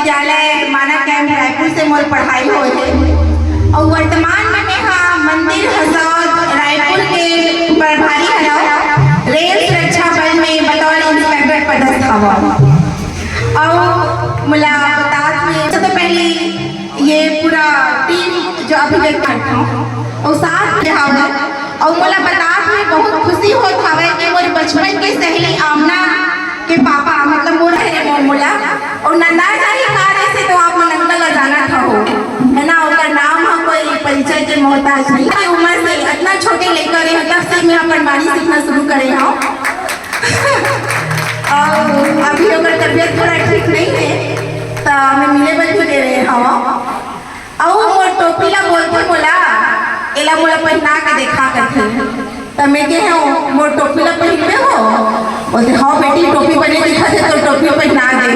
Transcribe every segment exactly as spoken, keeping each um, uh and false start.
विद्यालय माना कैंप रायपुर से मोर पढ़ाई होए हे। अउ वर्तमान में मैं हा मंदिर हसौद रायपुर के प्रभारी हरव, रेल सुरक्षा बल में बतौर इंस्पेक्टर पदस्थ हवव। अउ मोला बतात में सबसे पहले ये पूरा टीम जो अभी देख करता हूँ, और साथ में हवय, और मोला बतात में बहुत खुशी होत हवय कि मोर बचपन के सहेली आमना के पापा, मतलब मोर हरे मोर मोला, और नंदा जाही कार से तो आप मन अंकल ला जानत हो, है ना? ओकर नाम ह कोई परिचय के मोहताज नहीं। की उम्र से इतना छोटे लेकर रहे, तब से मैं अपन बानी सीखना शुरू करे हूँ। और अभी ओकर तबीयत थोड़ा ठीक नहीं है, तो मैं मिले बर भी दे रहे हूँ। अउ मोर टोपी ला बोलथे मोला, एला मोला पहिना के देखा कथे। त मैं कहे हूँ, "मोर टोपी ला पहिनबे हो?" बोलथे, "हाँ बेटी, टोपी बने दिखत हे, तो टोपी पहिना दे।"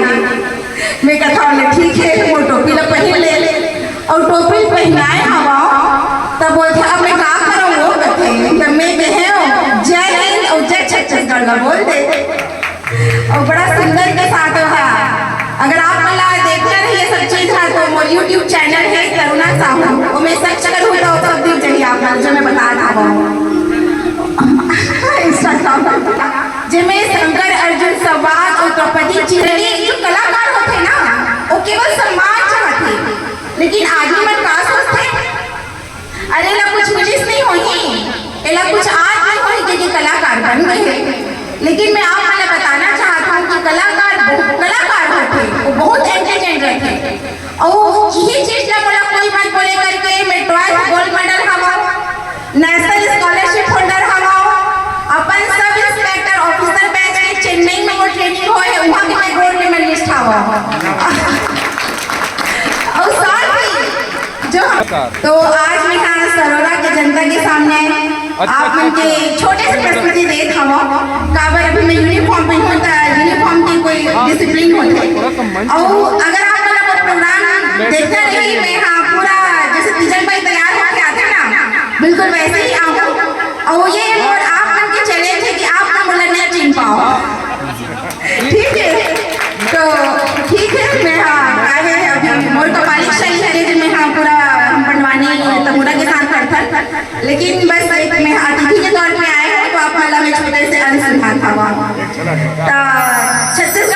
मैं कथा, "ले ठीक है, मोर टोपी ला पहिन ले।" अउ टोपी पहिनाए हवा, तब बोलथे, "अब मैं का करऊँ वो?" कथे। त मैं कहे हूँ, "जय हिंद अउ जय छत्तीसगढ़ ला बोल दे।" और बड़ा सुंदर के साथ हा। अगर आप मन ला देखना रही ये सब चीज हा, तो मोर YouTube चैनल है करुणा साहू, ओमे सर्च करू तो सब दिख जाही आप मन, जो मैं बता रहा हूँ। Instagram पर, जेमे शंकर अर्जुन संवाद और द्रौपदी चिरनी जो कलाकार होथे ना, वो केवल सम्मान चाहथे, लेकिन आदमी मन का सोचथे? अरे, एला कुछ मिलिस नहीं होही, एला कुछ आज नहीं होही, क्योंकि कलाकार बन गए हे। लेकिन मैं आप मन ला बताना चाहत हूँ कि कलाकार बहु-, कलाकार होथे, वो बहुत entertain रहथे। और यही चीज ला मोला कोई मत बोले करके मैं twice gold medal हवं, national scholarship holder हवं, अपन sub inspector officer batch के चेन्नई में वो training होए हे, वहाँ के मैं gold medalist हवं। और साथ ही जो हम, तो आज मैं हा सरोरा के जनता के सामने आप मन के छोटे से प्रस्तुति देत हवं। काबर अभी मैं यूनिफॉर्म में हूँ, त यूनिफॉर्म की कोई डिसिप्लिन होथे। और अगर आप मन अपन प्रोग्राम देखना रही, मैं हा पूरा जैसे तीजन भाई तैयार होके आथे ना, बिल्कुल वैसे ही आऊँ। और ये मोर आप मन के चैलेंज है कि आप ना मोला नहीं चिन पाओ। ठीक है, तो ठीक है, मैं हा आए हैं अभी मोर कपालिक शैली है, जिसमें हा पूरा हम पंडवानी तमूरा के साथ करथन, लेकिन बस एक मैं अतिथि के तौर पे आए हूँ, तो आप वाला मैं छोटे से अंश सुना था वहाँ। तो छत्तीसगढ़